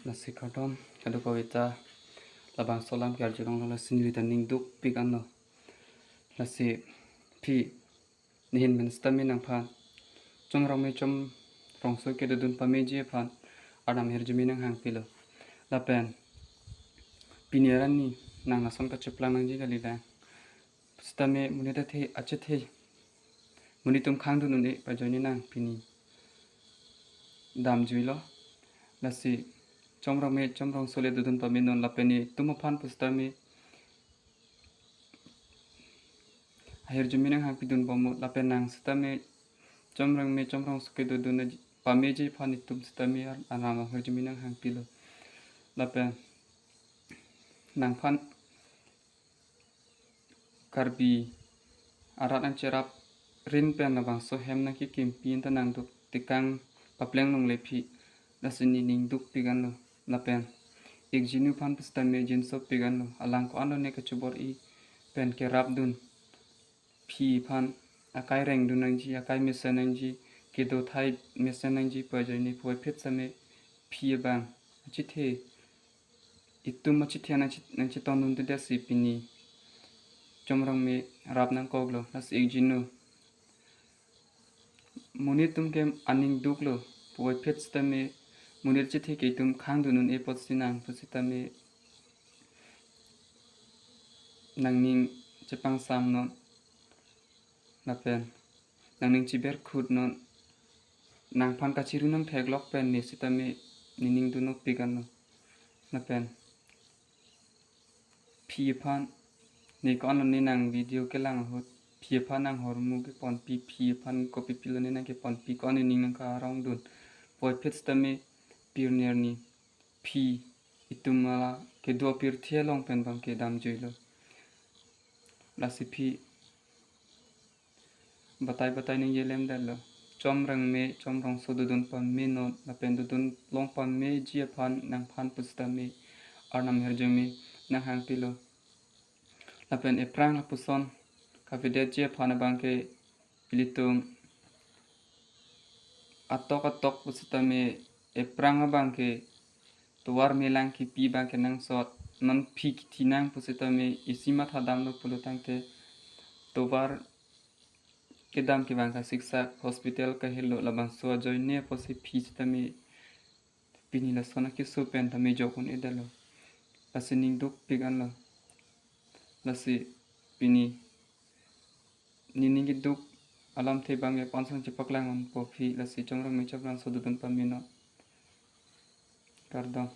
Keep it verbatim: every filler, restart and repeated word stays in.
Lasi kardom, kadokave ta labangso alam ke arjulonglo, lasi neli ta ning dukpik anlo. Lasi phi nehin pen sitame nangphan Chomrong me Chomrongso kedodun pameji aphan Arnam ahirjume nanghangpilo. Lapen pini arni nang lason kacheplang nangji kalilang. Sitame monit athe achethe, monit atum khangdun un-e pu ajoine nang pini damjuilo. Lasi Chomrong me Chomrongso le dodun pamenon lapen itum aphan pusitame ahirjume nanghangpidun bomnon, lapen nang sitame Chomrong me Chomrongso kedodun pameji aphan itum sitame Arnam ahirjume nanghangpilo. Lapen nangphan Karbi arat nangcherap rin pen labangso hem nangkekimpi anta nangduk tekang papleng longle phi, lasi nening dukpik anlo. Lapen ik jinu aphan pusitame jinsopik anlo, alang ko-anlo ne kachobor-i pen kerapdun. Phi aphan akai rengdun nangji, akai mesen nangji, kedo thai mesen nangji pu ajoine puvoiphit sitame phi abang achethe, itum achethe nangche- nangchetongdunde, lasi pini Chomrong me rap nangkoklo. Lasi ik jinu monit atum ke aning duklo, puvoiphit sitame monit achethe ke itum khangdun un-e apotsi nang pusitame nangning chepangsamnon lapen nangning chiberkhutnon. Nangphan kachiru nangtheklok pen ne sitame nening duknopik anlo. Lapen phi aphan ne ko-anlo ne nang video kelang ahut, phi aphan nang ahormu keponpi, phi aphan kopipilo ne nangkeponpi, ko-an nening nangkarongdun, puvoiphit sitame pirner ni phi itum ala kedo apirthe along pen abang ke damjuilo. Lasi phi batai batai ningje lemdetlo. Chomrong me Chomrongso dodun pamenon lapen dodun long pameji aphan nangphan pusitame Arnam ahirjume nanghangpilo. Lapen ephrang lapuson kavedetji aphan abang ke ilitum atok atok pusitame ephrang abang ke tovar melang kipi abang ke nangsot, non phi kithi nang pusitame isi mathadamlo pulo tangte tovar kedam ke abang kasiksak, hospital kahelo, labangso ajoine apotsi phi sitame pini lason akeso pen tame jok un-edetlo. Lasi ning dukpik anlo. Lasi pini nening keduk alamthe abang ke ponsong chepaklang unpo phi, lasi Chomrong me Chomrongso dodun pamenon. Kardom.